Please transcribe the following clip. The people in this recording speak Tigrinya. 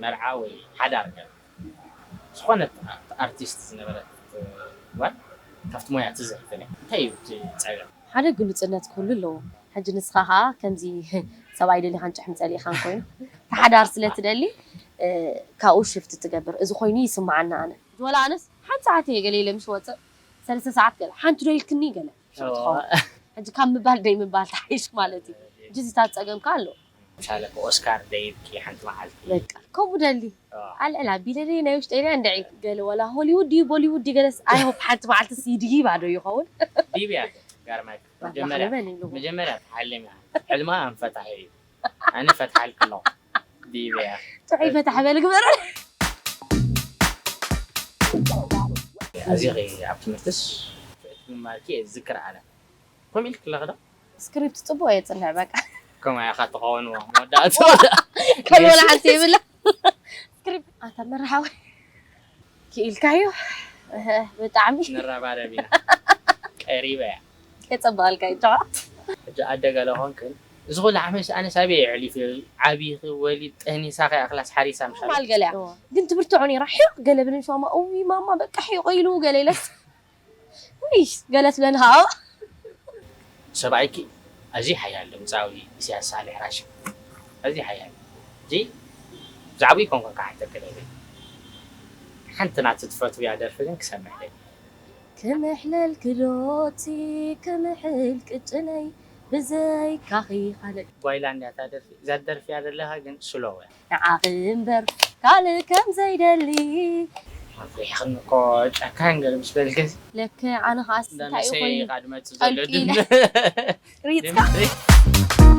መርዓ ወይ ሓዳር ገለ ዝኾነት ኣርቲስት ዝነበረት ጓል ካብቲ ሞያ ትዝርፍን እያ። እንታይ እዩ እቲ ጸገም? ሓደ ግሉጽነት ክህሉ ኣለዎ። ሕጂ ንስኻ ኸዓ ከምዚ ሰብኣይ ደሊኻን ጭሕሚ ጸሊእኻን ኮይኑ ተሓዳር ስለ ትደሊ ካብኡ ሽፍት ትገብር። እዚ ኮይኑ ይስምዓና ኣነ። ወላ ኣነስ ሓንቲ ሰዓት እየ ገለ ኢለ ምስ ወፅእ ሰለስተ ሰዓት ገለ ሓንቲ ዶ ኢልክኒ ገለ ሽዑ ትኸውን። ሕጂ ካብ ምባል ደይ ምባል ተሓይሽ ማለት እዩ። ሕጂ እዚታት ፀገምካ ኣሎ። ምሳሌ ኦስካር ደይብኪ ሓንቲ መዓልቲ በቃ ከምኡ ደሊ ኣልዕል ኣቢለ ደይ ናይ ውሽጠይ ደይ እንድዒ ገለ ወላ ሆሊውድ ድዩ ቦሊውድ ድዩ ገለስ ኣይሆፕ ሓንቲ መዓልቲ ሲድጊ ባዶ ይኸውን። ዲብያ ጋርማይ መጀመርያ በል ይብሉ። መጀመርያ ተሓሊም እያ ሕልማ ኣንፈታሒ እዩ ኣነ ፈትሓልክ ኣለኹ ዲብያ ጥዑይ ፈታሕ በል ግበር። እዚ ኣብ ትምህርትስ ምማርኪ እየ ዝዝክር ኣነ ከምኡ ኢልክ ኣለኽ ዶ ስክሪፕት ፅቡቅ እየ ፅንዕ በቃ ከምኡ ኢኻ ትኸውን መወዳእቱ ከልወላ ሓንቲ ይብላ ስክሪፕት ኣታ መርሓዊ ክኢልካዮ እህ፣ ብጣዕሚ ንረባረብ ኢና ቀሪበ እያ የፀበቐልካ ይጨዋ ሕጂ ኣደ ገለ ኾንክን እዚ ኩሉ ዓመት ኣነ ሳበይ የሕሊፍ ዓብዪ ወሊድ ጠኒሳ ከይኣክላስ ሓሪሳ ምሻ ማል ገለ እያ ግን ትብርትዖ ነይራ ሒቕ ገለ ብልን ሸማ እዊ ማማ በቃ ሒቑ ኢሉ ገለ ኢለስ ውይ ገለ ትብለኒ ሃው ሰብኣይኪ ኣዝዩ ሓያል ድምፃዊ ኢሳያስ ሳልሕ ራሽ ኣዝዩ ሓያል እዚ ብዛዕባ ይኮንኮን ክሓተክ ደሊ ሓንቲ ናቲ ትፈትውያ ደርፊ ግን ክሰምዕ ደሊ ክምሕለል ክዶቲ ክምሕል ቅጭነይ ብዘይካኺ ካልእ ጓይላ እንድያ እታ ደርፊ እዛ ደርፊያ ዘለኻ ግን ስሎው እያ ንዓኺ እምበር ካልእ ከም ዘይደሊ ኣፍሪሕኽኒ እኮ ጨካን ገለ ምስ በልክስ ለከ ኣነ ኸዓስ እንታይ እዩ እንዳመሰየ ኮይኑ ኢኻ ድመፅእ ዘሎ ጠልቂለ። ድም ሪፅካ ድምፂ